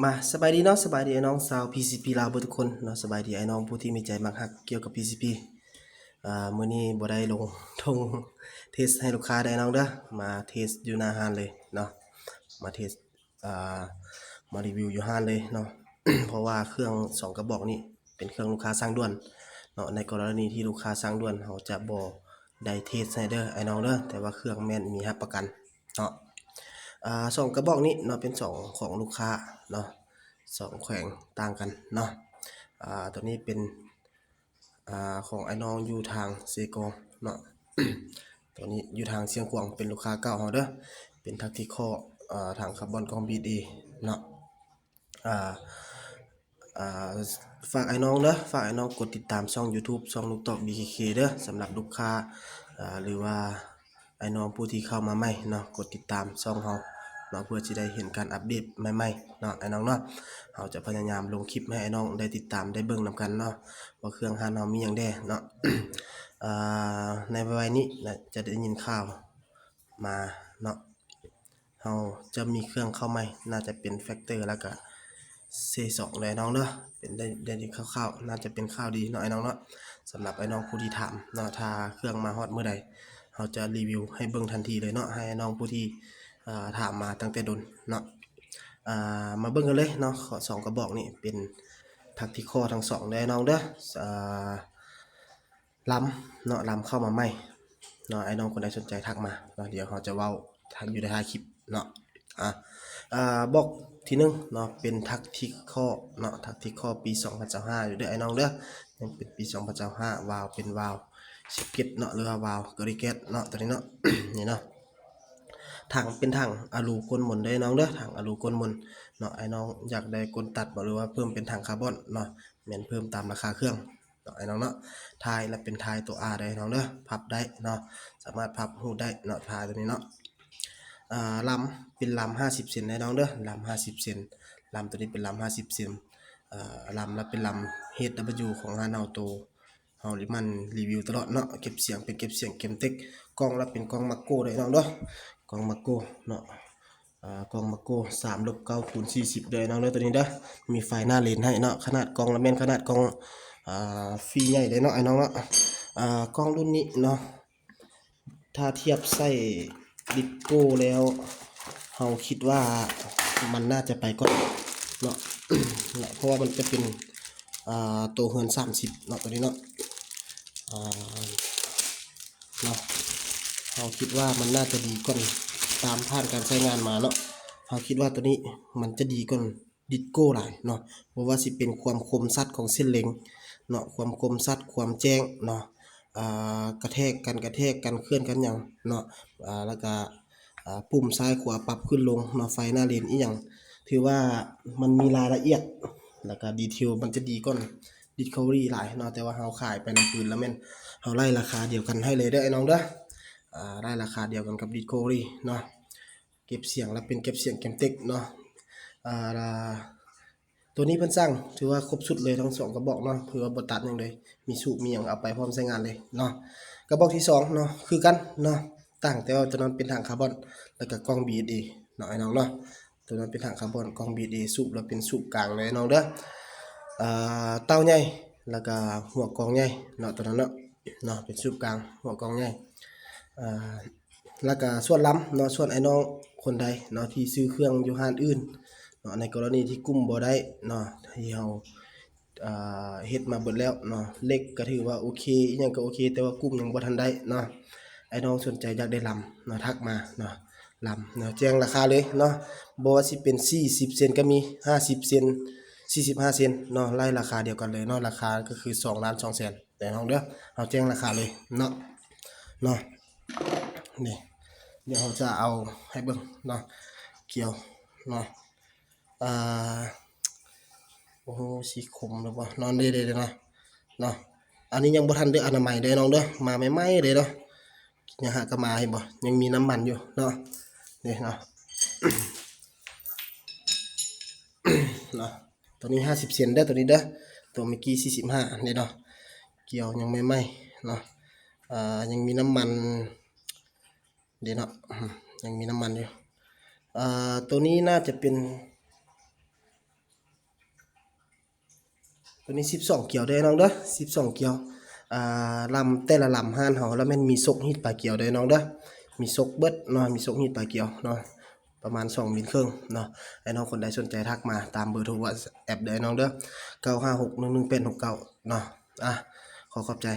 ມາ ສະບາຍດີເນາະ ສະບາຍດີອ້າຍນ້ອງຊາວ PCP ລາວເບິດທຸກຄົນເນາະ ສະບາຍດີອ້າຍນ້ອງຜູ້ທີ່ມີໃຈມັກຮັກກ່ຽວກັບ PCP. ອາ ມື້ນີ້ບໍ່ໄດ້ລົງທົ່ງເທສໃຫ້ລູກຄ້າເດີ້ອ້າຍນ້ອງເດີ້ ມາເທສຢູ່ໜ້າຮ້ານເລີຍເນາະ ມາເທສ ອາ ມາຣີວິວຢູ່ຮ້ານເລີຍເນາະ ເພາະວ່າເຄື່ອງສອງກະບອກນີ້ເປັນເຄື່ອງລູກຄ້າສັ່ງດ່ວນເນາະ ໃນກໍລະນີທີ່ລູກຄ້າສັ່ງດ່ວນ ເຮົາຈະບໍ່ໄດ້ເທສໃຫ້ເດີ້ອ້າຍນ້ອງເດີ້ ແຕ່ວ່າເຄື່ອງແມ່ນມີຮັບປະກັນເນາະ. ອາ ສອງກະບອກນີ້ເນາະ ເປັນສອງຂອງລູກຄ້າເນາະ ສອງແຂວງຕ່າງກັນເນາະ. ອາ ຕົວນີ້ເປັນ ອາ ຂອງອ້າຍນ້ອງຢູ່ທາງເຊກອງເນາະ ຕົວນີ້ຢູ່ທາງຊຽງຂວາງ ເປັນລູກຄ້າເກົ່າເຮົາເດີ້ ເປັນທັກຕິຄໍ ອາ ຖັງຄາບອນກ້ອງບີເອເນາະ. ອາ ອາ ຝາກອ້າຍນ້ອງເດີ້ ຝາກອ້າຍນ້ອງກົດຕິດຕາມຊ່ອງ YouTube ຊ່ອງລູກຕອກ BKK ເດີ້ ສຳລັບລູກຄ້າ ອາ ຫຼືວ່າອ້າຍນ້ອງຜູ້ທີ່ເຂົ້າມາໃໝ່ເນາະ ກົດຕິດຕາມຊ່ອງເຮົາເນາະ ເພື່ອຊິໄດ້ເຫັນການອັບເດດໃໝ່ໆເນາະ ອ້າຍນ້ອງເນາະ. ເຮົາຈະພະຍາຍາມລົງຄລິບໃຫ້ອ້າຍນ້ອງໄດ້ຕິດຕາມໄດ້ເບິ່ງນຳກັນເນາະ ວ່າເຄື່ອງຮ້ານເຮົາມີຫຍັງແດ່ເນາະ. ອາ ໃນໄວໆນີ້ນະ ຈະໄດ້ຍິນຂ່າວ ມາເນາະ ເຮົາຈະມີເຄື່ອງເຂົ້າໃໝ່ ໜ້າຈະເປັນແຟັກເຕີ ແລ້ວກະເຊສອງເດີ້ອ້າຍນ້ອງເດີ້ ເປັນໄດ້ ໄດ້ຄາວໆ ໜ້າຈະເປັນຂ່າວດີເນາະອ້າຍນ້ອງເນາະ. ສຳລັບອ້າຍນ້ອງຜູ້ທີ່ຖາມເນາະ ຖ້າເຄື່ອງມາຮອດມື້ໃດ ເຮົາຈະຣີວິວໃຫ້ເບິ່ງທັນທີເລີຍເນາະ ໃຫ້ອ້າຍນ້ອງຜູ້ທີ່ ອາ ຖາມມາຕັ້ງແຕ່ດົນເນາະ. ອາ ມາເບິ່ງກັນເລີຍເນາະ ສອງກະບອກນີ້ເປັນທັກຕິຄໍທັງສອງເດີ້ອ້າຍນ້ອງເດີ້ ອາ ລຳເນາະ ລຳເຂົ້າມາໃໝ່ເນາະ ອ້າຍນ້ອງຄົນໃດສົນໃຈທັກມາເນາະ ດຽວເຮົາຈະເວົ້າຢູ່ໃນທ້າຍຄລິບເນາະ. ອາ ອາ ບອກທີໜຶ່ງເນາະ ເປັນທັກຕິຄໍເນາະ ທັກຕິຄໍປີສອງພັນຊາວຫ້າຢູ່ເດີ້ອ້າຍນ້ອງເດີ້ ຍັງເປັນປີສອງພັນຊາວຫ້າ ວາວເປັນວາວຊິບເຈັດເນາະ ຫຼືວ່າວາວເກີລິແກັດເນາະ ຕົວນີ້ເນາະ ນີ້ເນາະ. ຖັງເປັນຖັງອາລູກົ້ນມົນເດີ້ອ້າຍນ້ອງເດີ້ ຖັງອາລູກົ້ນມົນເນາະ ອ້າຍນ້ອງຢາກໄດ້ກົ້ນຕັດບໍ່ ຫຼືວ່າເພີ່ມເປັນຖັງຄາບອນເນາະ ແມ່ນເພີ່ມຕາມລາຄາເຄື່ອງ ເນາະ ອ້າຍນ້ອງເນາະ. ທ້າຍລະເປັນທ້າຍຕົວ R ເດີ້ອ້າຍນ້ອງເດີ້ ພັບໄດ້ເນາະ ສາມາດພັບຮູດໄດ້ເນາະ ທ້າຍຕົວນີ້ເນາະ. ອາ ລຳເປັນລຳຫ້າສິບເຊັນເດີ້ອ້າຍນ້ອງເດີ້ ລຳຫ້າສິບເຊັນ ລຳຕົວນີ້ເປັນລຳຫ້າສິບເຊັນ ອາ ລຳລະເປັນລຳ HW ຂອງຮ້ານເຮົາ ໂຕເຮົານີ້ມັນຣີວິວຕະຫຼອດເນາະ ເກັບສຽງເປັນເກັບສຽງເກມເຕັກ. ກ້ອງລະເປັນກ້ອງມາໂກເດີ້ອ້າຍນ້ອງເດີ້ ກ້ອງມາໂກເນາະ ອາ ກ້ອງມາໂກ ສາມລົບເກົ້າຄູນສີ່ສິບເດີ້ອ້າຍນ້ອງເດີ້ ຕົວນີ້ເດີ້ ມີໄຟໜ້າເລນໃຫ້ເນາະ. ຂະໜາດກ້ອງລະແມ່ນຂະໜາດກ້ອງ ອາ ຟີໃຫຍ່ເດີ້ເນາະອ້າຍນ້ອງເນາະ. ອາ ກ້ອງລຸ້ນນີ້ເນາະ ຖ້າທຽບໃສ່ດິດໂກ້ແລ້ວ ເຮົາຄິດວ່າມັນໜ້າຈະໄປກ່ອນເນາະ ເພາະວ່າມັນຈະເປັນ ອາ ໂຕເຮືອນສາມສິບເນາະ ຕົວນີ້ເນາະ ອາ ເນາະ ເຮົາຄິດວ່າມັນໜ້າຈະດີກ່ອນ ຕາມຜ່ານການໃຊ້ງານມາເນາະ ເຮົາຄິດວ່າຕົວນີ້ມັນຈະດີກ່ອນດິດໂກ້ຫຼາຍເນາະ ບໍ່ວ່າຊິເປັນຄວາມຄົມຊັດຂອງເສັ້ນເລັງເນາະ ຄວາມຄົມຊັດ ຄວາມແຈ້ງເນາະ ອາ ກະແທກ ກັນກະແທກ ກັນເຄື່ອນກັນຫຍັງເນາະ ອາ ແລ້ວກະ ອາ ປຸ່ມຊ້າຍຂວາປັບຂຶ້ນລົງເນາະ ໄຟໜ້າເລນອີ່ຫຍັງ ຖືວ່າມັນມີລາຍລະອຽດ ແລ້ວກະດີເທວມັນຈະດີກ່ອນ Discovery ຫຼາຍເນາະ ແຕ່ວ່າເຮົາຂາຍໄປນຳປືນລະແມ່ນເຮົາໄລ່ລາຄາດຽວກັນໃຫ້ເລີຍເດີ້ອ້າຍນ້ອງເດີ້ ອາ ໄລ່ລາຄາດຽວກັນກັບ Discovery ເນາະ. ເກັບສຽງລະເປັນເກັບສຽງເກມເຕັກເນາະ ອາ ລະ ຕົວນີ້ເພິ່ນສັ່ງ ຖືວ່າຄົບຊຸດເລີຍທັງສອງກະບອກເນາະ ຖືວ່າບໍ່ຕັດຫຍັງເລີຍ ມີສູບມີຫຍັງເອົາໄປພ້ອມໃຊ້ງານເລີຍເນາະ. ກະບອກທີສອງເນາະ ຄືກັນເນາະ ຕ່າງແຕ່ວ່າຕົວນັ້ນເປັນຖັງຄາບອນ ແລ້ວກະກ້ອງ BSA ເນາະ ອ້າຍນ້ອງເນາະ. ຕົວນັ້ນເປັນຖັງຄາບອນ ກ້ອງ BSA ສູບລະເປັນສູບກາງເລີຍນ້ອງເດີ້ ເຕົ້າໃຫຍ່ ແລ້ວກະຫົວກອງໃຫຍ່ເນາະ ຕົວນັ້ນເນາະ ເນາະ ເປັນສູບກາງ ຫົວກອງໃຫຍ່ ເອີ ແລ້ວກະສ່ວນລຳເນາະ ສ່ວນອ້າຍນ້ອງຄົນໃດເນາະ ທີ່ຊື້ເຄື່ອງຢູ່ຮ້ານອື່ນເນາະ ໃນກໍລະນີທີ່ກຸ້ມບໍ່ໄດ້ເນາະ ທີ່ເຮົາ ເອີ ເຮັດມາເບິດແລ້ວເນາະ ເຫຼັກກະຖືວ່າໂອເຄ ອີ່ຫຍັງກະໂອເຄ ແຕ່ວ່າກຸ້ມຍັງບໍ່ທັນໄດ້ເນາະ ອ້າຍນ້ອງສົນໃຈຢາກໄດ້ລຳເນາະ ທັກມາເນາະ ລຳເນາະ ແຈ້ງລາຄາເລີຍເນາະ ບໍ່ວ່າຊິເປັນສີ່ສິບເຊັນກະມີ ຫ້າສິບເຊັນ ສີ່ສິບຫ້າເຊັນເນາະ ໄລ່ລາຄາດຽວກັນເລີຍເນາະ ລາຄາກະຄືສອງລ້ານສອງແສນ ເດີນ້ອງເດີ ເຮົາແຈ້ງລາຄາເລີຍເນາະ ເນາະ ນີ້ ດຽວເຮົາຈະເອົາໃຫ້ເບິ່ງເນາະ ກຽວເນາະ ອ່າ ໂອ້ໂຫ ສີຂົມແລ້ວບໍ່ ເນາະ ເດໆໆ ເນາະ ເນາະ ອັນນີ້ຍັງບໍ່ທັນໄດ້ອະນາໄມເດີນ້ອງເດີ ມາໃໝ່ໆເລີຍເນາະ ຍັງຫາກະມາ ເຫັນບໍ່ ຍັງມີນ້ຳມັນຢູ່ເນາະ ນີ້ເນາະ ເນາະ ໂຕນີ້ຫ້າສິບເຊັນເດີ ໂຕນີ້ເດີ ໂຕເມື່ອກີ້ສີ່ສິບຫ້ານີ້ເນາະ ກຽວຍັງໃໝ່ໆເນາະ ອ່າ ຍັງມີນ້ຳມັນເດ້ເນາະ ຍັງມີນ້ຳມັນຢູ່ ອ່າ ໂຕນີ້ໜ້າຈະເປັນ ໂຕນີ້ສິບສອງກຽວເດີນ້ອງເດີ ສິບສອງກຽວ. ອ່າ ລຳ ແຕ່ລະລຳຮ້ານເຮົາລະແມ່ນມີສົກຮີດປາກຽວເດີນ້ອງເດີ ມີສົກເບິດເນາະ ມີສົກຮີດປາກຽວເນາະ ປະມານສອງມິນເຄິ່ງເນາະ. ອ້າຍນ້ອງຄົນໃດສົນໃຈທັກມາຕາມເບີໂທ WhatsApp ເດີນ້ອງເດີ ເກົ້າຫ້າຫົກໜຶ່ງໜຶ່ງແປດຫົກເກົ້າເນາະ. ອ່ະ ຂໍຂອບໃຈ